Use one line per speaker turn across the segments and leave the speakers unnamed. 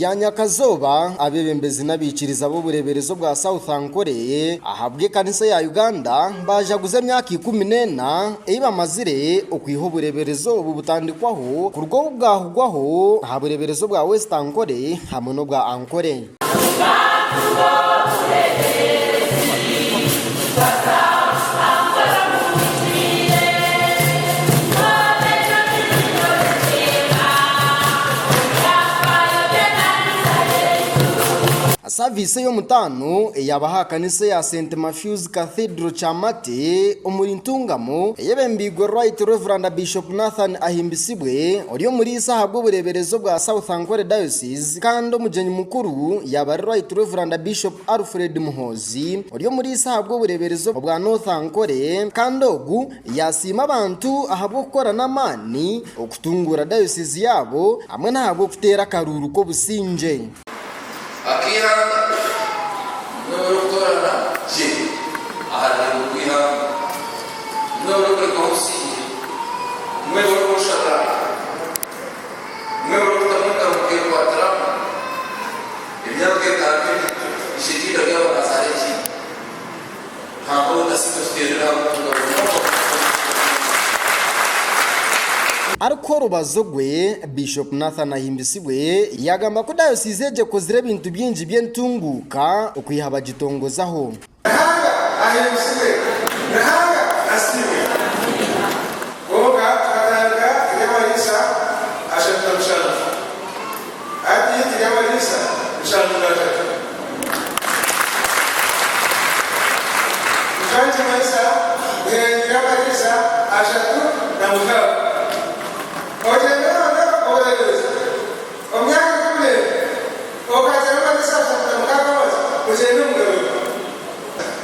ya nyakazooba, abeebembezi n'abaikiriza b'obureeberezi obwa South Ankole ahabw'ekanisa ya Uganda baajaguza emyaka 14 ei bamazire okwiha obureeberezi obu butandikwaho kuruga obu bwahugwaho aha bureeberezi obwa West Ankole hamwe n'obwa Ankole. Saviisi ey'omutaano eyaabaho aha kanisa eya St Matthew's Cathedral Kyamate omuri Ntungamo eyebembeirwe Right Rev Bishop Nathan Ahimbisibwe ori omuriisa ahabw'obureeberezi obwa South Ankole Diocese kandi omugyenyi mukuru yaaba ari Right Rev Bishop Alfred Muhoozi ori omuriisa ahabw'obureeberezi obwa North Ankole kandi ogu yaasiima abantu ahabw'okukora n'amaani okutunguura dayosizi yaabo hamwe n'ahabw'okuteera akaruuru k'obusingye.
Ak'eihanga, Nimwe murikutoorana gye aha rurengo rw'eihanga. Nimwe murikureetaho obusingye. Nimwe murikubushagara. Nimwe murikutamu engaro mukeekwatiramu. Emyaka etaano egi Ishekiinda ryaba naazaara ekindi. Ruhanga we tasiimwe tuteerere hamwe omu ngaro munonga munonga munonga.
Arikuha orubazo rwe, Bishop Nathan Ahimbisibwe yaagamba ku dayosiizi egi ekozire ebintu bingi by'entunguuka okwiha bagitongozaho.
Ruhanga ahimbisibwe! Ruhanga asiimwe! Kwonka tukatandika turi abariisa 37, hati turi abariisa 73. Nikyo nikimanyisa guhengire amariisa 36. Ogyende oronde obureeberezi omu myaka 14, okagira amariisa 36 amazi, ogyende omugarure.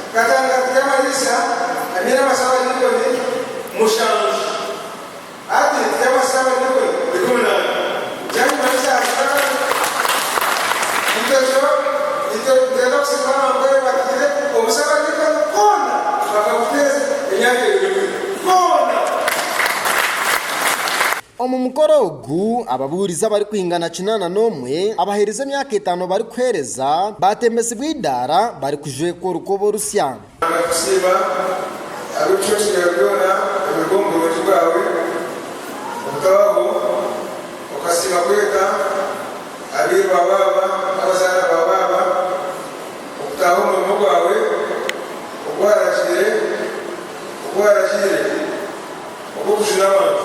Tukatandika turi amariisa amyine amasabadiikoni mushanju. Hati turi amasabadiikoni 14. Nikyo nikimanyisa Itwe nitwenda kusiima Abankore batugire obusabadiikoni bwona bakabuteeza emyaka ebiri buri bwona.
Omu mukoro ogu, ababuurizi abarikwingana 81 abaherize emyaka etaano barikuheereza baatembesibwa eidaara barikujwekwa orukoba orusya.
Nakusiima ahabw'ebicwekyereero byona ebiruga omu burungi bwawe obutabaho, okasiima kweta abairu baawe aba n'abazaana baawe aba okutaaha omu murimo gwawe ogu waragiire ogu waragiire ogw'okujuna abantu.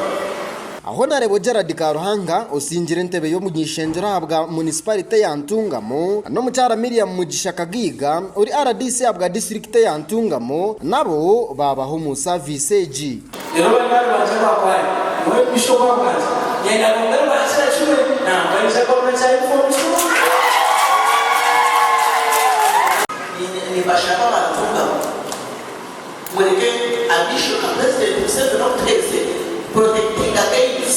Honarebo Gerald Karuhanga osingire entebe y'omuny'ishengyero ahabwa munisiparite ya Ntungamo n'omukyara Miriam Mugisha Kagaiga ori rdc ahabwa disiturikiti eya Ntungamo nabo baabaho omu saaviisi egi.
Reero banywani bangye aba kwaya, nyowe Bishop ahabwangye, nyenda kwongera kuhakira kimwe nangwa nyija kubarura kya uniform kirungi.
Nimbashaba ba Ntungamo mureke amaisho ga Purezidenti Museveni okutuheereza protectinga gains.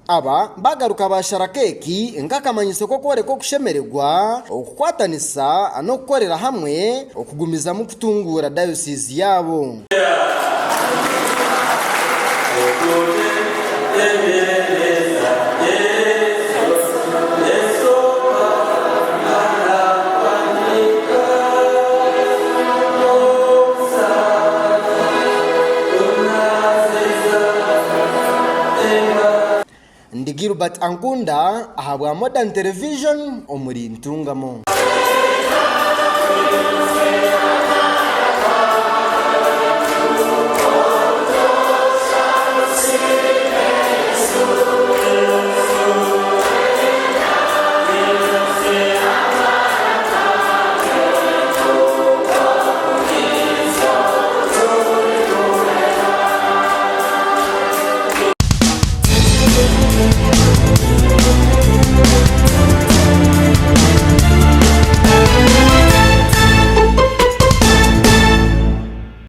Aba bagaruka baashara keeki nk'akamanyiso k'okworeka okushemererwa, okukwatanisa n'okukorera hamwe okugumizamu kutunguura dayosiizi yaabo. Ndi Gilbert Ankunda ahabwa Modern Television omuri Ntungamo.